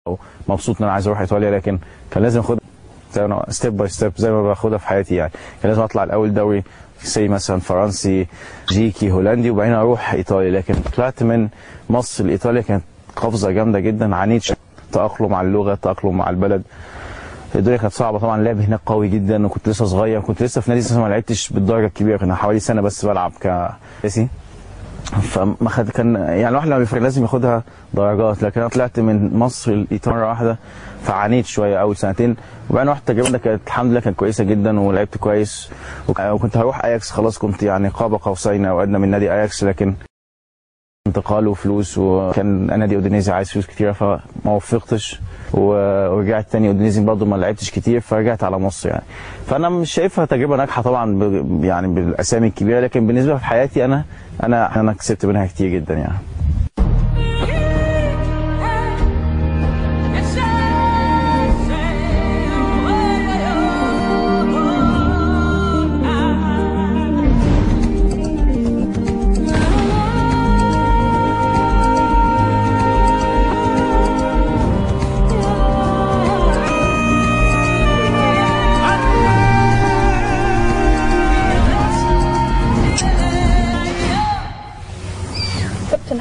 او مبسوط ان انا عايز اروح ايطاليا، لكن كان لازم اخد step by step زي ما باخدها في حياتي يعني. كان لازم اطلع الاول دوري سي مثلا فرنسي، بلجيكي، هولندي، وبعدين اروح ايطاليا. لكن طلعت من مصر لايطاليا كانت قفزه جامدة جدا، عانيت تاقلم على اللغة، تاقلم مع البلد. الدنيا كانت صعبة طبعا، اللعب هناك قوي جدا، وكنت لسه صغير، كنت لسه في نادي، لسه ما لعبتش بالدرجة الكبيرة، كان حوالي سنة بس بلعب كاسي. فما خد كان يعني الواحد لما بيفرق لازم ياخدها درجات، لكن انا طلعت من مصر لايطاليا مرة واحدة، فعانيت شوية اول سنتين، وبعدين رحت التجربة كانت الحمد لله كانت كويسة جدا ولعبت كويس، وكنت هروح اياكس خلاص، كنت يعني قاب قوسين او ادنى من نادي اياكس، لكن انتقال وفلوس، وكان نادي اودينيزي عايز فلوس كتيرة فما وفقتش، ورجعت تاني اودينيزي برضه ما لعبتش كتير، فرجعت على مصر يعني. فانا مش شايفها تجربه ناجحة طبعا يعني بالاسامي الكبيرة، لكن بالنسبة في حياتي انا انا انا كسبت منها كتير جدا يعني.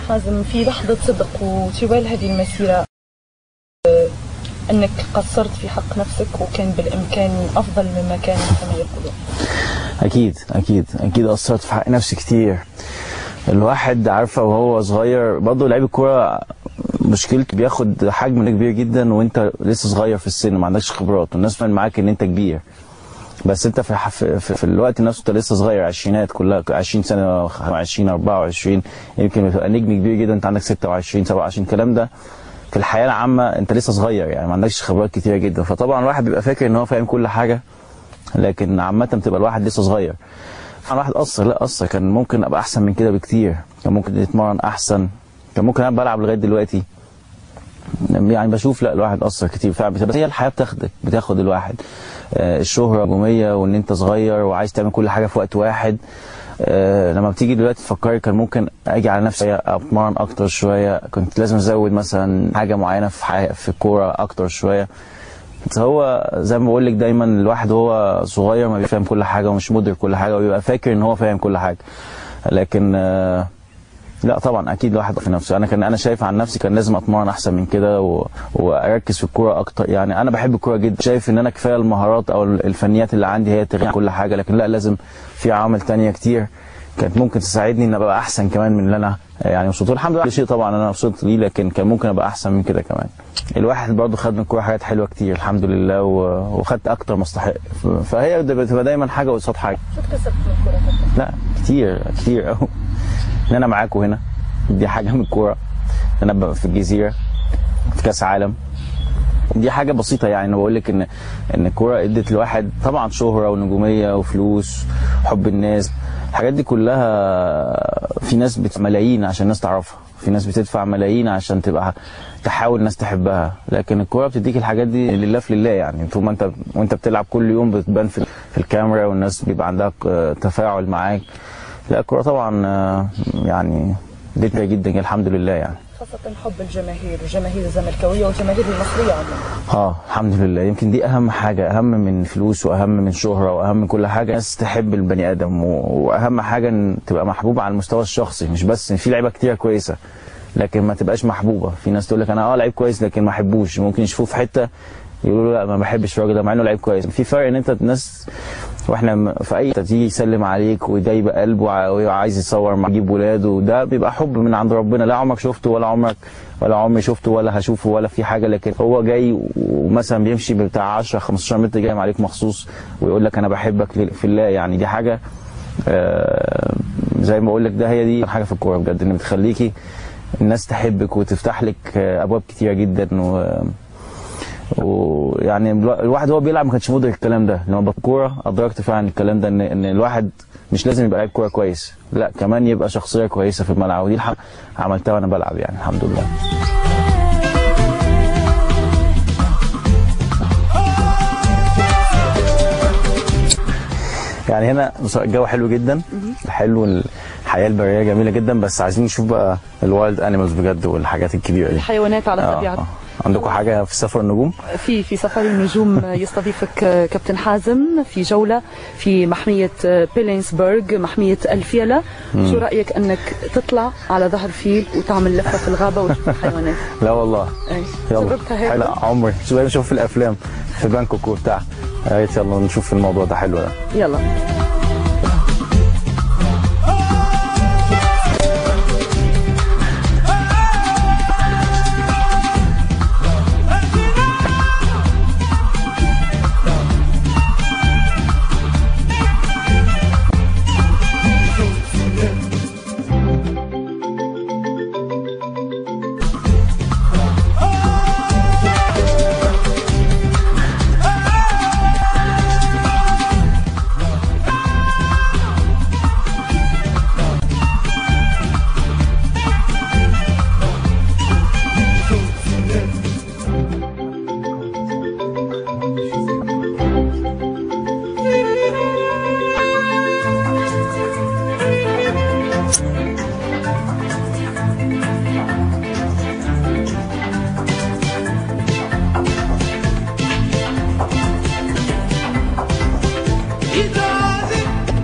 حازم، في لحظة صدق وطوال هذه المسيرة أنك قصرت في حق نفسك وكان بالإمكان أفضل مما كان كما يقولون؟ أكيد أكيد أكيد قصرت في حق نفسي كتير. الواحد عارفة وهو صغير برضه لعيب الكورة مشكلته بياخد حجم كبير جدا وأنت لسه صغير في السن، ما عندكش خبرات، والناس فاهم معاك إن أنت كبير، بس انت في الوقت نفسه انت لسه صغير، عشرينات كلها، 20 سنة، 20 24، يمكن بتبقى نجم كبير جدا انت عندك 26 27، الكلام ده في الحياة العامة انت لسه صغير يعني، ما عندكش خبرات كتيرة جدا. فطبعا الواحد بيبقى فاكر ان هو فاهم كل حاجة، لكن عامة بتبقى الواحد لسه صغير. الواحد قصر، لا قصر، كان ممكن ابقى احسن من كده بكتير، كان ممكن يتمرن احسن، كان ممكن انا بلعب لغاية دلوقتي يعني. بشوف لا الواحد قصر كتير فعلا، بس هي الحياة بتاخدك، بتاخد الواحد، الشهرة النجومية وان انت صغير وعايز تعمل كل حاجة في وقت واحد. لما بتيجي دلوقتي تفكري كان ممكن اجي على نفسي اتمرن اكتر شوية، كنت لازم ازود مثلا حاجة معينة في الكورة اكتر شوية. بس هو زي ما بقول لك دايما الواحد هو صغير ما بيفهم كل حاجة ومش مدرك كل حاجة، وبيبقى فاكر ان هو فاهم كل حاجة، لكن لا طبعا اكيد الواحد في نفسه. انا شايف عن نفسي كان لازم اتمرن احسن من كده واركز في الكورة اكتر يعني. انا بحب الكورة جدا، شايف ان انا كفاية المهارات او الفنيات اللي عندي هي تغني كل حاجة، لكن لا لازم في عوامل ثانية كتير كانت ممكن تساعدني ان ابقى احسن كمان من اللي انا يعني وصلت له. الحمد لله شيء طبعا انا وصلت ليه، لكن كان ممكن ابقى احسن من كده كمان. الواحد برضه خد من الكورة حاجات حلوة كتير الحمد لله، وخدت اكتر ما استحق، فهي بتبقى دايما حاجة قصاد حاجة. شو اكتسبت من الكورة؟ لا كتير كتير قوي. ان انا معاكم هنا دي حاجة من الكورة، ان انا في الجزيرة في كاس عالم دي حاجة بسيطة يعني. انا بقول لك ان الكورة ادت الواحد طبعا شهره ونجوميه وفلوس وحب الناس، الحاجات دي كلها في ناس بتدفع ملايين عشان الناس تعرفها، في ناس بتدفع ملايين عشان تبقى تحاول الناس تحبها، لكن الكورة بتديك الحاجات دي لله في لله يعني. طول ما انت وانت بتلعب كل يوم بتبان في الكاميرا والناس بيبقى عندها تفاعل معاك. لا الكورة طبعا يعني ادتنا جدا الحمد لله يعني، خاصة حب الجماهير، الجماهير الزملكاوية والجماهير المصرية عموما. الحمد لله، يمكن دي أهم حاجة، أهم من فلوس وأهم من شهرة وأهم من كل حاجة، الناس تحب البني آدم، وأهم حاجة إن تبقى محبوبة على المستوى الشخصي، مش بس في لعيبة كتير كويسة لكن ما تبقاش محبوبة. في ناس تقول لك أنا لعيب كويس لكن ما أحبوش، ممكن يشوفوه في حتة يقولوا لا ما بحبش الراجل ده مع إنه لعيب كويس. في فرق إن أنت الناس واحنا في اي تيجي يسلم عليك وجاي بقلبه وعايز يتصور مع يجيب ولاده، ده بيبقى حب من عند ربنا، لا عمرك شفته ولا عمري شفته ولا هشوفه ولا في حاجة، لكن هو جاي ومثلا بيمشي بتاع 10 15 متر جاي عليك مخصوص ويقول لك انا بحبك في الله يعني. دي حاجة زي ما بقول لك، ده هي دي حاجة في الكورة بجد، ان بتخليكي الناس تحبك وتفتح لك ابواب كتيرة جدا. ويعني الواحد هو بيلعب ما كانش مدرك الكلام ده، لما بالكورة ادركت فعلا الكلام ده، ان الواحد مش لازم يبقى لعيب كورة كويس، لا كمان يبقى شخصية كويسة في الملعب، ودي الحاجة عملتها وانا بلعب يعني الحمد لله. يعني هنا الجو حلو جدا، حلو، الحياة البرية جميلة جدا، بس عايزين نشوف بقى ال wild animals بجد والحاجات الكبيرة دي، الحيوانات على طبيعتها. عندكم حاجة في سفر النجوم؟ في سفر النجوم يستضيفك كابتن حازم في جولة في محمية بيلينسبرغ، محمية الفيلة. شو رايك انك تطلع على ظهر فيل وتعمل لفه في الغابة وتشوف الحيوانات؟ لا والله. يلا. لا عمري شو بشوف في الافلام في بانكوك وبتاع. يا ريت يلا نشوف الموضوع ده، حلو ده. يلا.